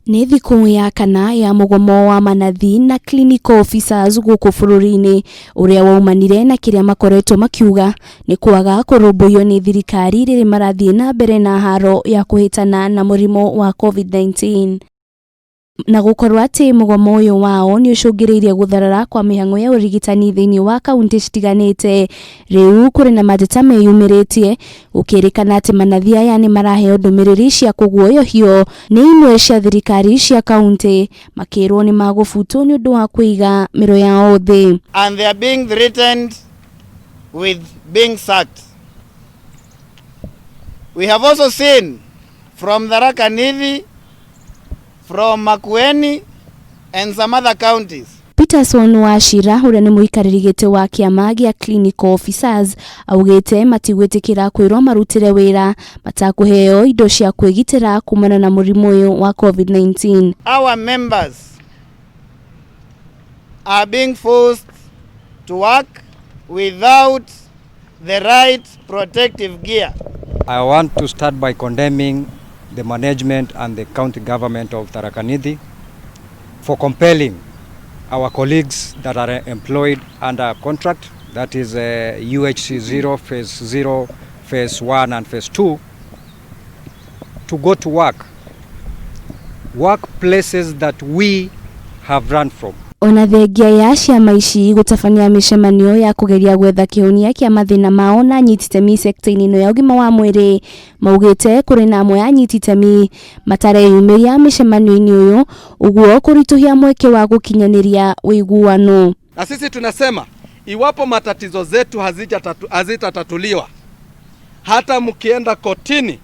Nĩ thikũ ya kana ya mũgomo wa manathi na clinical officers gũkũ bũrũri-inĩ ũrĩa waumanire na kĩrĩa makoretwo makiuga nĩ kwaga kũrũmbũiyo nĩ thirikari rĩrĩ marathiĩ na mbere na haro ya kũhĩtana na mũrimũ wa COVID-19. Na gũkorwo atĩ mũgomo ũyũ wao nĩ ũcũngĩrĩirie gũtharara kwa mĩhang'o ya ũrigitani thĩinĩ wa kaunti citiganĩte. Rĩu kũrĩ na mateta meyumĩrĩtie gũkĩrĩkana atĩ manathi aya nĩ maraheo ndũmĩrĩri cia kũguoyohio nĩ imwe cia thirikari cia kaunti makĩrwo nĩ magũbutwo nĩ ũndũ wa kũiga mĩro yao thĩ. And they are being threatened with being sacked. We have also seen from Tharaka Nithi, from Makueni and some other counties. Peterson Wachira ũrĩa nĩ mũikarĩri gĩtĩ wa kĩama gĩa clinical officers augĩte matigwĩtĩkĩra kwĩrwo marutĩre wĩra matakũheo indo cia kwĩgitĩra kumana na mũrimũ ũyũ wa COVID-19. Our members are being forced to work without the right protective gear. I want to start by condemning the management and the county government of Tharaka Nithi for compelling our colleagues that are employed under contract, that is UHC 0, Phase 0, Phase 1 and Phase 2, to go to work. Workplaces that we have run from. Ona thengia ya ciama ici gũtabania mĩcemanio ya kũgeria gwetha kĩhonia kĩa mathĩna mao na anyiti itemi sekta-inĩ ĩno ya ũgima wa mwĩrĩ, maugĩte kũrĩ na amwe a anyiti itemi matareyumĩria mĩcemanio-inĩ ũyũ, ũguo kũritũhia mweke wa gũkinyanĩria ũiguano. Na sisi tunasema iwapo matatizo zetu hazitatatuliwa, hata mkienda kotini,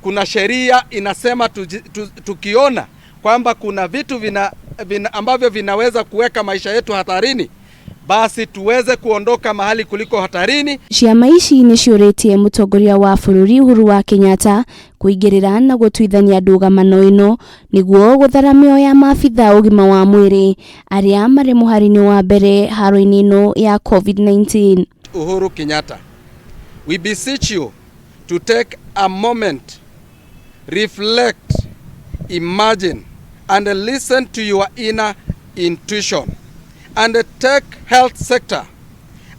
kuna sheria inasema tukiona kwamba kuna vitu ambavyo vinaweza kuweka maisha yetu hatarini, basi tuweze kuondoka mahali kuliko hatarini. Ciama ici nĩ ciũrĩtie mũtongoria wa bũrũri Uhuru wa Kenyatta kũingĩrĩra na gũtuithania ndũgamano ĩno nĩguo gũthara mĩoyo ya maabitha ũgima wa mwĩrĩ arĩa marĩ mũhari-inĩ wa mbere haro-inĩ ĩno ya COVID-19. Uhuru Kenyatta, we beseech you to take a moment, reflect, imagine and listen to your inner intuition and take health sector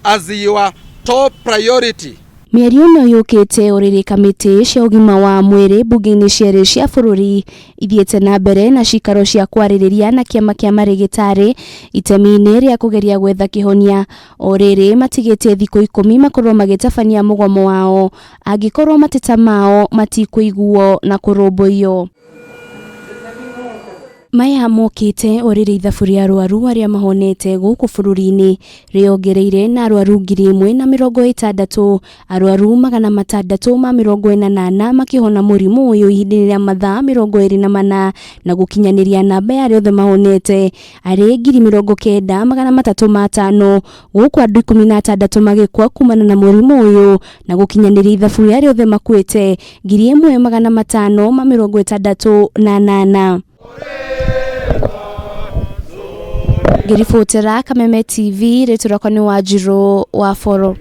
as your top priority. Mĩario ĩno yũkĩte o rĩrĩ kamĩtĩ cia ũgima wa mwĩrĩ mbunge-inĩ cierĩ cia bũrũri ithiĩte na mbere na cikaro cia kwarĩrĩria na kĩama kĩa marĩgĩtarĩ itemi-inĩ rĩa kũgeria gwetha kĩhonia, o rĩrĩ matigĩtie thikũ 10 makorwo magĩtabania mũgomo wao angĩkorwo mateta mao matikũiguo na kũrũmbũiyo. Maya mokĩte o rĩrĩ ithabu rĩa arwaru arĩa mahonete gũkũ bũrũri-inĩ rĩongereire na arwaru 1,060, arwaru 644 makĩhona mũrimũ ũyũ ihinda-inĩ rĩa mathaa 24 na gũkinyanĩria namba ya arĩa othe mahonete arĩ 90,305, gũkũ andũ 16 magĩkua kumana na mũrimũ ũyũ na gũkinyanĩria ithabu rĩa arĩa othe makuĩte 1,568. Ngĩribotera Kameme TV, rĩtwa rĩakwa nĩ Wanjirũ wa Boro.